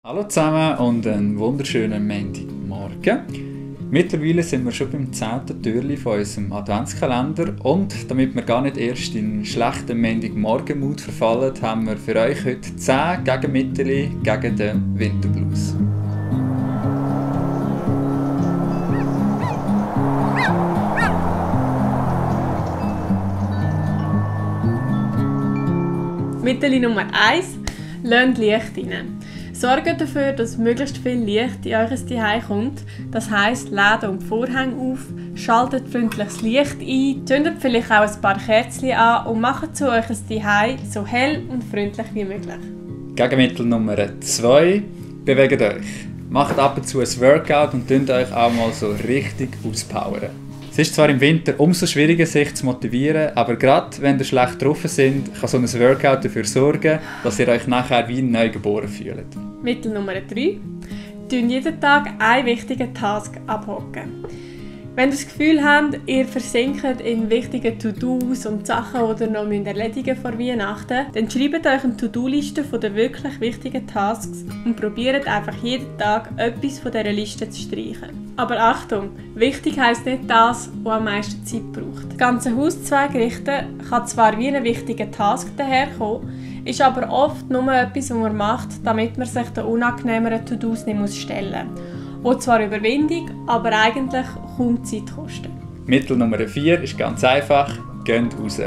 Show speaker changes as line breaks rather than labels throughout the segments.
Hallo zusammen und einen wunderschönen Montagmorgen. Mittlerweile sind wir schon beim 10. Türchen von unserem Adventskalender und damit wir gar nicht erst in schlechten Montagmorgen-Mut verfallen, haben wir für euch heute 10 Gegenmittel gegen den Winterblues.
Mittel Nummer 1. Lasst Licht rein. Sorgt dafür, dass möglichst viel Licht in euer Zuhause kommt. Das heisst, ladet die Vorhänge auf, schaltet freundliches Licht ein, zündet vielleicht auch ein paar Kerzen an und macht so euer Zuhause so hell und freundlich wie möglich.
Gegenmittel Nummer 2. Bewegt euch. Macht ab und zu ein Workout und könnt euch auch mal so richtig auspowern. Es ist zwar im Winter umso schwieriger, sich zu motivieren, aber gerade wenn ihr schlecht drauf sind, kann so ein Workout dafür sorgen, dass ihr euch nachher wie neu geboren fühlt.
Mittel Nummer 3. Tun jeden Tag einen wichtigen Task abhaken. Wenn ihr das Gefühl habt, ihr versinkt in wichtigen To-Dos und Sachen, die ihr noch erledigen vor Weihnachten, dann schreibt euch eine To-Do-Liste von den wirklich wichtigen Tasks und probiert einfach jeden Tag etwas von dieser Liste zu streichen. Aber Achtung, wichtig heisst nicht das, was am meisten Zeit braucht. Das ganze Haus zu richten kann zwar wie ein wichtiger Task daherkommen, ist aber oft nur etwas, was man macht, damit man sich den unangenehmeren To-Dos nicht stellen muss. Wo zwar Überwindung, aber eigentlich kaum Zeit kostet.
Mittel Nummer 4 ist ganz einfach, geht raus.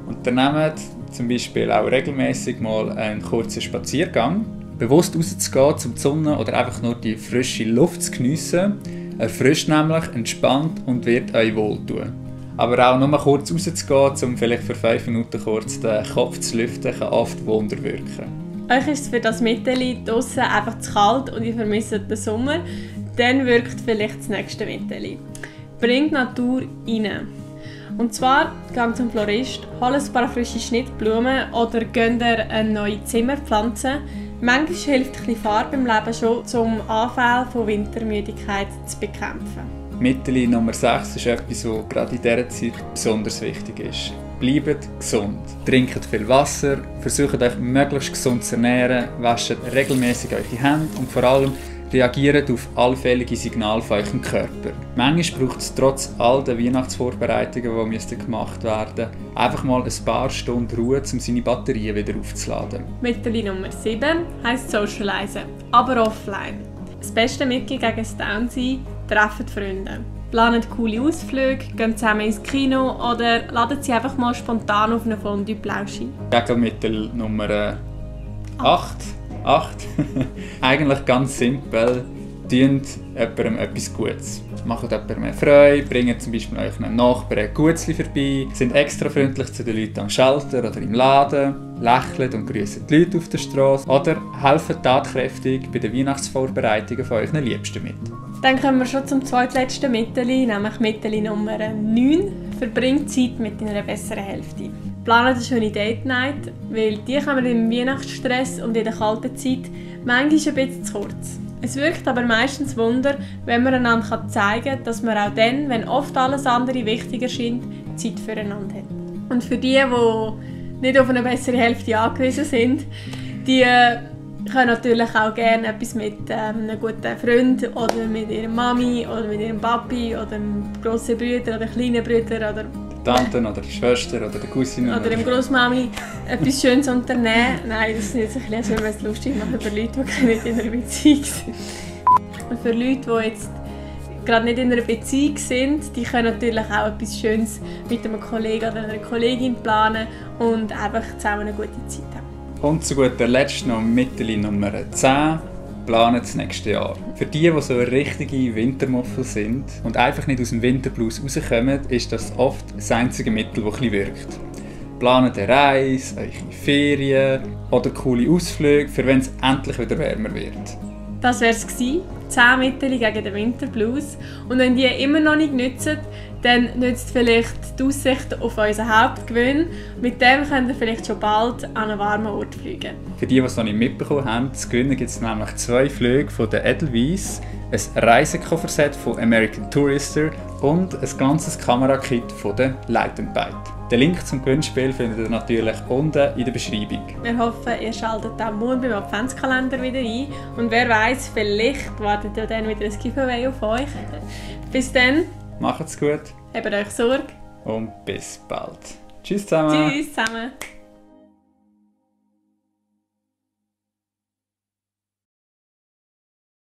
Unternehmt zum Beispiel auch regelmäßig mal einen kurzen Spaziergang. Bewusst rauszugehen, um die Sonne oder einfach nur die frische Luft zu geniessen, erfrischt nämlich, entspannt und wird euch wohltun. Aber auch nur kurz rauszugehen, um vielleicht für 5 Minuten kurz den Kopf zu lüften, kann oft Wunder wirken.
Euch ist für das Mittel draussen einfach zu kalt und ihr vermisst den Sommer, dann wirkt vielleicht das nächste Mittel. Bringt Natur rein. Und zwar geht zum Florist, holt ein paar frische Schnittblumen oder gönnt ihr eine neue Zimmerpflanze. Manchmal hilft ein bisschen Farbe im Leben schon, um Anfälle von Wintermüdigkeit zu bekämpfen.
Mittel Nummer 6 ist etwas, was gerade in dieser Zeit besonders wichtig ist. Bleibt gesund. Trinkt viel Wasser, versucht euch möglichst gesund zu ernähren, wascht regelmäßig eure Hände und vor allem reagiert auf allfällige Signale von eurem Körper. Manchmal braucht es trotz all der Weihnachtsvorbereitungen, die gemacht werden müssen, einfach mal ein paar Stunden Ruhe, um seine Batterien wieder aufzuladen.
Mittel Nummer 7 heisst Socialisen, aber offline. Das beste Mittel gegen das Downsein: trefft Freunde. Planet coole Ausflüge, geht zusammen ins Kino oder ladet sie einfach mal spontan auf eine Fondue-Plausch ein.
Gegenmittel Nummer 8. Eigentlich ganz simpel. Tut jemandem etwas Gutes. Macht jemandem eine Freude, bringt zum Beispiel euren Nachbarn ein Gutzli vorbei, sind extra freundlich zu den Leuten am Schalter oder im Laden, lächelt und grüßt die Leute auf der Straße oder helfen tatkräftig bei den Weihnachtsvorbereitungen von euren Liebsten mit.
Dann kommen wir schon zum zweitletzten Mittel, nämlich Mittel Nummer 9. Verbringt Zeit mit deiner besseren Hälfte. Planet eine schöne Date Night, weil die kommen im Weihnachtsstress und in der kalten Zeit manchmal ein bisschen zu kurz. Es wirkt aber meistens Wunder, wenn man einander zeigen kann, dass man auch dann, wenn oft alles andere wichtiger scheint, Zeit füreinander hat. Und für die nicht auf eine bessere Hälfte angewiesen sind, die können natürlich auch gerne etwas mit einem guten Freund oder mit ihrer Mami oder mit ihrem Papi oder dem grossen Bruder oder kleinen Bruder oder
Tanten oder der Schwester oder der Cousine
oder dem Großmami etwas Schönes unternehmen. Nein, das ist jetzt ein bisschen, wenn man es lustig macht über Leute, die nicht in einer Beziehung sind. Und für Leute, die jetzt gerade nicht in einer Beziehung sind, die können natürlich auch etwas Schönes mit einem Kollegen oder einer Kollegin planen und einfach zusammen eine gute Zeit haben.
Und zu guter Letzt noch Mittel Nummer 10. Planen das nächste Jahr. Für die so richtige Wintermuffel sind und einfach nicht aus dem Winterblues rauskommen, ist das oft das einzige Mittel, das ein bisschen wirkt. Planet eine Reise, eure Ferien oder coole Ausflüge, für wenn es endlich wieder wärmer wird.
Das wär's gewesen. 10 Mittel gegen den Winterblues. Und wenn die immer noch nicht nützen, dann nützt vielleicht die Aussicht auf unseren Hauptgewinn. Mit dem könnt ihr vielleicht schon bald an einen warmen Ort fliegen.
Für die es noch nicht mitbekommen haben, zu gewinnen gibt es nämlich 2 Flüge von der Edelweiss, ein Reisekofferset von American Tourister und ein ganzes Kamerakit von der Light & Bite. Den Link zum Gewinnspiel findet ihr natürlich unten in der Beschreibung.
Wir hoffen, ihr schaltet auch morgen beim Adventskalender wieder ein. Und wer weiß, vielleicht wartet ja dann wieder ein Giveaway auf euch. Bis dann.
Macht's gut.
Habt euch Sorge.
Und bis bald. Tschüss zusammen.
Tschüss zusammen.